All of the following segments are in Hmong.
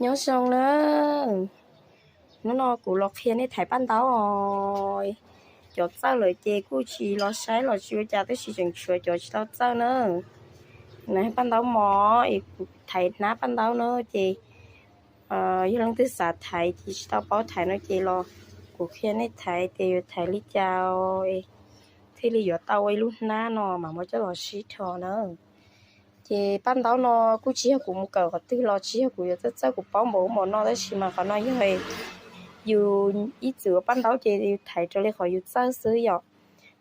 Nyob zoo na, hnub no kuv los qhia nej thaiv paj ntaub os. Cov txawj lawm ces kuj tsis los saib los tsis ua cas, tab sis tseem tshuav cov tsis tau txawj na. No paj ntaub mos es kuv thaiv hnab paj ntaub no ces yog leej twg xav thaiv ces tsis tau paub thaiv no ces los kuv qhia nej thaiv tias yuav thaiv li cas thiaj li yuav tau ua ib lub hnab no mam muab coj los sib rho na. Ces paj ntaub no kuj tsis yog kuv mus kawm qhov twg los tsis yog kuv yuav txawj txawj, kuv paub npaum ub npaum no tab sis mas qhov no yog yus ib txwm ua paj ntaub ces yus thaiv raws li qhov yus txawj xwb yom.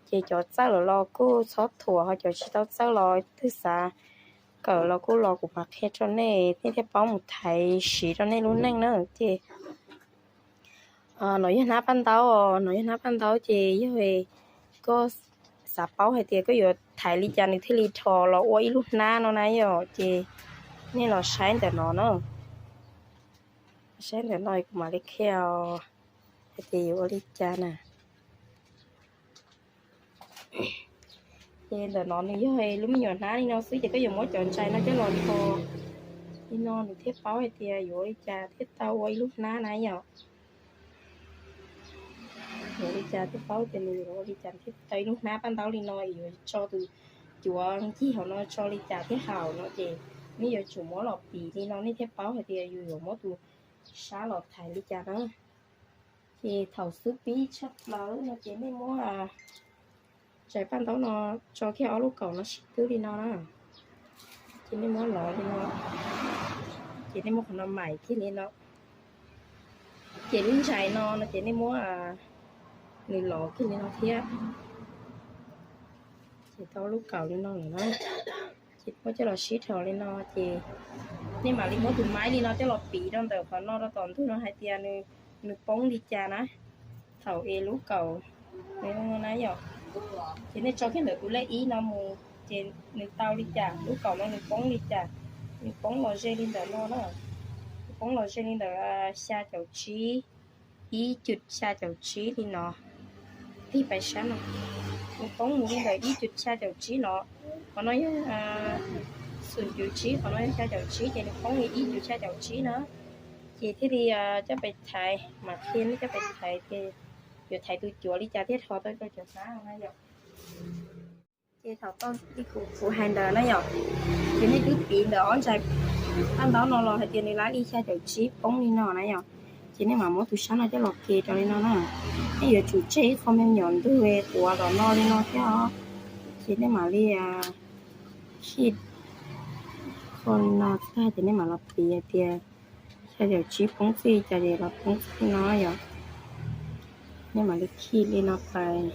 Ces cov txawj lawm los kuj txhob thuam, ho cov tsis tau txawj los twg xav kawm los kuj los kuv mam qhia rau nej, nej thiaj paub mus thaiv siv rau nej lub neej na. Ces no yog hnab paj ntaub, no yog hnab paj ntaub ces yog koj xav paub hais tias koj yuav thaiv li cas nws thiaj li rho los ua ib lub hnab no na yom, ces nej los saib ntawm no na. Saib ntawm no kuv mam li qhia hais tias yuav ua li cas na. Ces ntawm no nws yog lub me nyuam hnab li no xwb ces koj yuav muab cov ntsais no coj los rho li no nws thiaj paub hais tias yuav ua li cas thiaj tau ua ib lub hnab na yom. Yuav ua li cas thiaj paub tias nws yuav ua li cas thiaj tau ib lub hnab paj ntaub li no, yuav tso tus cuav ncig hauv no tso li cas thiaj haum no ces nej yuav tsum muab los piv li no nej thiaj paub hais tias yus yuav muab tus sab los thaiv li cas na. Ces thaum xub pib tshaj plaws no ces nej muab ntsais paj ntaub no tso kiag ob lub kaum no sib twb li no na. Ces nej muab lov li no, ces nej muab qhov no maim kiag li no. Ces lub ntsais no no ces nej muab nws lov kiag li no thiab. Ces tau lub kaum li no lawm na, ces muab coj los sib rho li no ces nej mam li muab tus maib li no coj los piv rau ntawm qhov no rau tom ntug no hais tias nws poob li cas na. Thaum es lub kaum na yom, ces nej tso kiag ntawm tus lej ib no mus ces nws tau li cas, lub kaum no nws poob li cas. Nws poob los ze li ntawm no na, nws poob los ze li ntawm xya caum tsib, ib cum xya caum tsib li no. Tig pais sab no, nws poob mus li ntawm ib cum xya caum tsib no. Qhov no yog xum cum tsib, qhov no yog xya caum tsib ces nws poob li ib cum xya caum tsib na. Ces thiaj li coj pais thaiv, mam qhia nej coj pais thaiv ces yuav thaiv tus cuav li cas thiaj rho tau rau cov hnab na yom. Ces thaum tau li kuv kuv hais ntawd na yom, ces nej twb piv ntawm ob ntsais paj ntaub no los hais tias nws lab li xya caum tsib poob li no na yom, ces nej mam muab tus sab no coj los ke rau li no na. Nej yuav tsum tseg ib qho me nyuam ntug quav tom no li no thiab os. Ces nej mam li khij qho li no tag ces nej mam los piv hais tias xya caum tsib poob txij cas ces los poob txij no yom. Nej mam li khij li no pais.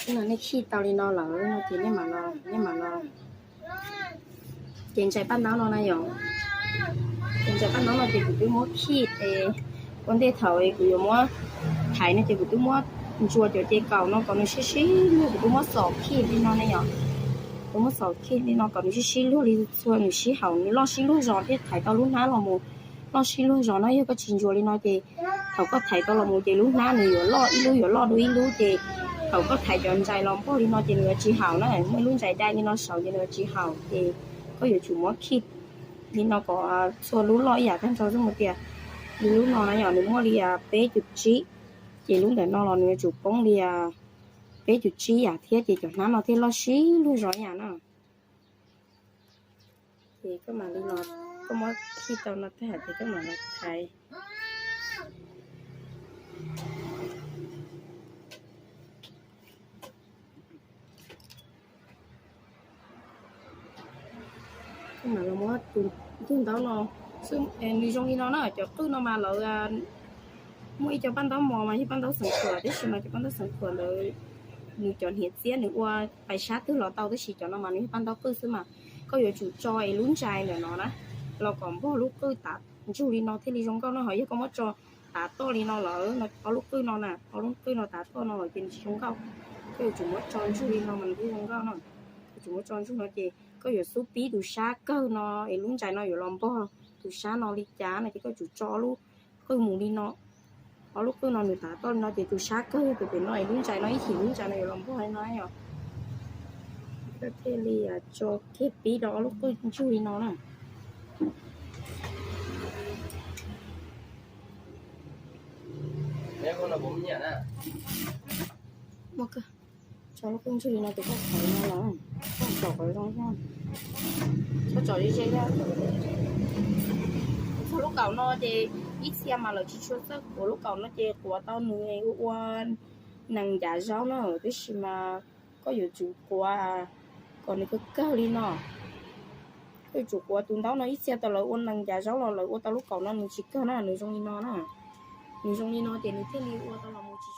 Ces nej khij tau li no lawm no ces nej mam los, nej mam los. Ces ntsais paj ntaub no na yom, ces ntsais paj ntaub no ces kuv twb muab khij es ua ntej thaum kuv yuav muab thaiv no ces kuv twb muab ntsuas cov ces kaum no kom nws sib sib luag, kuv twb muab xom khij li no na yom. Kuv muab xom khij li no kom nws sib sib luag li txhua, nws sib haum, nws loj sib luag zos thiaj thaiv tau lub hnab los mus. Loj sib luag zos no yog koj tsis ntsuas li no ces thaum koj thaiv tau los mus ces lub hnab nws yuav loj ib lub yuav loj dua ib lub ces thaum koj thaiv cov ntsais los npog li no ces nws yuav tsis haum na. Muaj ib lub ntsais dai li no saud ces nws yuav tsis haum ces koj yuav tsum muab khij li no kom txhua lub loj ib yam tag nrho xwb mus tias li lub no na yom, nws muaj li peb cum tsib, ces lub ntawm no los nws yuav tsum poob li peb cum tsib yam thiab ces cov hnab no thiaj loj sib luag zos yam na. Ces koj mam li los, koj muab khij tau no tag ces koj mam los thaiv. Koj mam los muab tus ntaub no, nws zoo li no na, cov qwj no mas lawv muaj ib co paj ntaub mos mas yog paj ntaub xeev khuam, tab sis mas cov paj ntaub xeev khuam ntawd nws cov hniav txiab nws ua pais sab twg los tau, tab sis cov no mas nws yog paj ntaub qwj xwb mas koj yuav tsum tso es lub ntsais ntawm no na los kom npog lub qwj tav ntsug li no thiaj li zoo nkauj no. Ho yog koj muab tso tav toj li no lawm, ob lub qwj no na, ob lub qwj no tav toj no lawm ces nws tsis zoo nkauj. Koj yuav tsum muab tso ntsug li no mas nws thiaj zoo nkauj no. Koj tsum muab tso ntsug no ces koj yuav xub pib tus sab kawg no es lub ntsais no yuav los npog tus sab no li cas no ces koj tsum tso ob lub qwj mus li no. Ob lub qwj no nws tav toj li no ces tus sab kawg yog tus pem no es lub ntsais no ib chim lub ntsais no yuav los npog li no yom. Koj thiaj li tso kiag pib rau ob lub qwj ntsug li no na. Tso lub qwj ntsug li no tus koj txhais no los, koj tsom kom zoo, txhob tsom ze ze. Txog lub kaum no ces ib txhia mas lawv tsis tshua txawj quav lub kaum no ces quav tau nws ua ua nees ncav zaub na, tab sis mas koj yuav tsum quav kom nws kawg kawg li no. Koj yuav tsum quav tus ntaub no, ib txhia tau lawv ua nees ncav zaub los lawv ua tau lub kaum no nws tsis kawg na, nws zoo li no na. Nws zoo li no ces nws thiaj li ua tau los mus tsis